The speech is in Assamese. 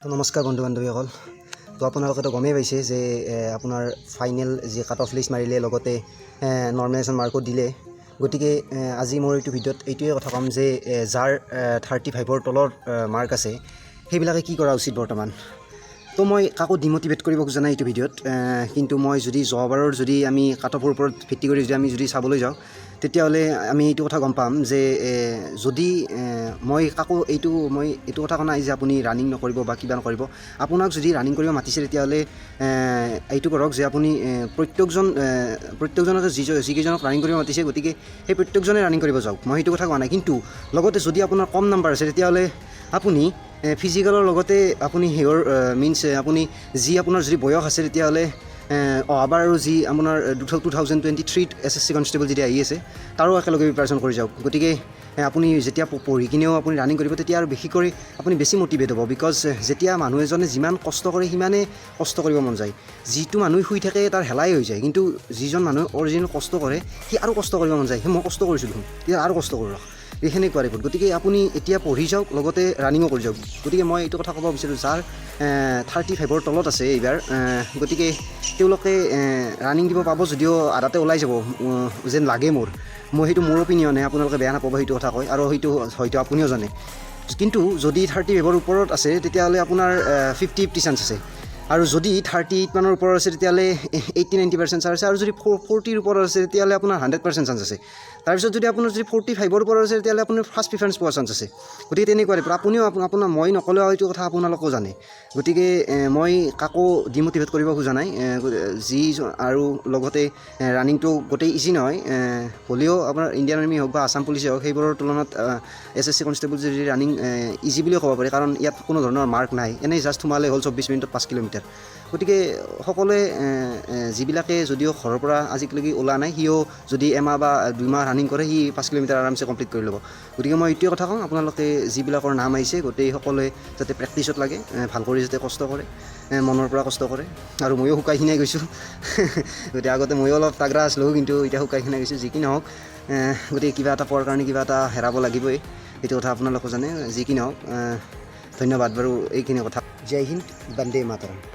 তো নমস্কাৰ বন্ধু বান্ধৱীসকল। তো আপোনালোকেতো গমেই পাইছে যে আপোনাৰ ফাইনেল যি কাট অফ লিষ্ট মাৰিলে, লগতে নৰ্মেলাইজেশ্যন মাৰ্কো দিলে। গতিকে আজি মোৰ এইটো ভিডিঅ'ত এইটোৱে কথা ক'ম যে যাৰ 35ৰ তলত মাৰ্ক আছে, সেইবিলাকে কি কৰা উচিত বৰ্তমান। তো মই কাকো ডিম'টিভেট কৰিব খোজা নাই এইটো ভিডিঅ'ত, কিন্তু মই যদি যোৱাবাৰৰ যদি আমি কাট অফৰ ওপৰত ভিত্তি কৰি যদি আমি যদি চাবলৈ যাওঁ, তেতিয়াহ'লে আমি এইটো কথা গম পাম যে যদি মই কাকো এইটো মই এইটো কথা কোৱা নাই যে আপুনি ৰানিং নকৰিব বা কিবা নকৰিব। আপোনাক যদি ৰানিং কৰিব মাতিছে, তেতিয়াহ'লে এইটো কৰক যে আপুনি প্ৰত্যেকজনকে যিকেইজনক ৰানিং কৰিব মাতিছে, গতিকে সেই প্ৰত্যেকজনে ৰানিং কৰিব যাওক, মই সেইটো কথা কোৱা নাই। কিন্তু লগতে যদি আপোনাৰ কম নাম্বাৰ আছে, তেতিয়াহ'লে আপুনি ফিজিকেলৰ লগতে আপুনি হেয়ৰ মিনছ আপুনি যি আপোনাৰ যদি বয়স আছে, তেতিয়াহ'লে অহাবাৰ আৰু যি আপোনাৰ 2023ত এছএছচি কনষ্টেবল যেতিয়া আহি আছে, তাৰো একেলগে প্ৰিপাৰেশ্যন কৰি যাওক। গতিকে আপুনি যেতিয়া পঢ়ি কিনেও আপুনি ৰানিং কৰিব, তেতিয়া আৰু বেছি কৰি আপুনি বেছি মটিভেট হ'ব, because যেতিয়া মানুহ এজনে যিমান কষ্ট কৰে, সিমানেই কষ্ট কৰিব মন যায়। যিটো মানুহ শুই থাকে, তাৰ হেলাই হৈ যায়। কিন্তু যিজন মানুহে অৰিজিনেল কষ্ট কৰে, সি আৰু কষ্ট কৰিব মন যায়। সেই মই কষ্ট কৰিছোঁ দেখোন, তেতিয়া আৰু কষ্ট কৰোঁ। এই সেনেকুৱা টাইপত। গতিকে আপুনি এতিয়া পঢ়ি যাওক, লগতে ৰানিঙো কৰি যাওক। গতিকে মই এইটো কথা ক'ব বিচাৰোঁ, যাৰ 35ৰ তলত আছে এইবাৰ, গতিকে তেওঁলোকে ৰানিং দিব পাব যদিও আধাতে ওলাই যাব যেন লাগে মোৰ। মই সেইটো মোৰ অপিনিয়নে, আপোনালোকে বেয়া নাপাব সেইটো কথা কয় আৰু সেইটো হয়তো আপুনিও জানে। কিন্তু যদি 35ৰ ওপৰত আছে, তেতিয়াহ'লে আপোনাৰ 50-50 চান্স আছে। আৰু যদি 38 মানৰ ওপৰত আছে, তেতিয়াহ'লে 80-90% চান্স আছে। আৰু যদি 40ৰ ওপৰত আছে, তেতিয়াহ'লে আপোনাৰ 100% চান্স আছে। তাৰপিছত যদি আপোনাৰ যদি 45ৰ ওপৰত আছে, তেতিয়াহ'লে আপোনাৰ ফাৰ্ষ্ট প্ৰিফাৰেঞ্চ পোৱাৰ চান্স আছে। গতিকে তেনেকুৱা টাইপৰ আপুনিও আপোনাৰ মই নক'লেও এইটো কথা আপোনালোকেও জানে। গতিকে মই কাকো ডিম'টিভেট কৰিব খোজা নাই। যি আৰু লগতে ৰানিংটো গোটেই ইজি নহয়। হ'লেও আপোনাৰ ইণ্ডিয়ান আৰ্মি হওক বা আছাম পুলিচেই হওক, সেইবোৰৰ তুলনাত এছএছচি কনষ্টেবল যদি ৰানিং ইজি বুলিও ক'ব পাৰি, কাৰণ ইয়াত কোনো ধৰণৰ মাৰ্ক নাই, এনেই জাষ্ট সোমালে হ'ল 24 মিনিটত 5 কিলোমিটাৰ। গতিকে সকলোৱে এ, এ, যিবিলাকে যদিও ঘৰৰ পৰা আজিলৈকে ওলোৱা নাই, সিও যদি এমাহ বা 2 মাহ ৰানিং কৰে, সি 5 কিলোমিটাৰ আৰামছে কমপ্লিট কৰি ল'ব। গতিকে মই এইটোৱে কথা কওঁ, আপোনালোকে যিবিলাকৰ নাম আহিছে, গোটেই সকলোৱে যাতে প্ৰেক্টিছত লাগে, ভাল কৰি যাতে কষ্ট কৰে, মনৰ পৰা কষ্ট কৰে। আৰু ময়ো শুকাই খিনাই গৈছোঁ। গতিকে আগতে ময়ো অলপ তাগৰা আছিলোঁ, কিন্তু এতিয়া শুকাই খিনাই গৈছোঁ। যি কি নহওক, গতিকে কিবা এটা পোৱাৰ কাৰণে কিবা এটা হেৰাব লাগিবই, সেইটো কথা আপোনালোকেও জানে। যি কি নহওক, ধন্যবাদ বাৰু এইখিনি কথা। জয় হিন্দ, বন্দে মাতৰম।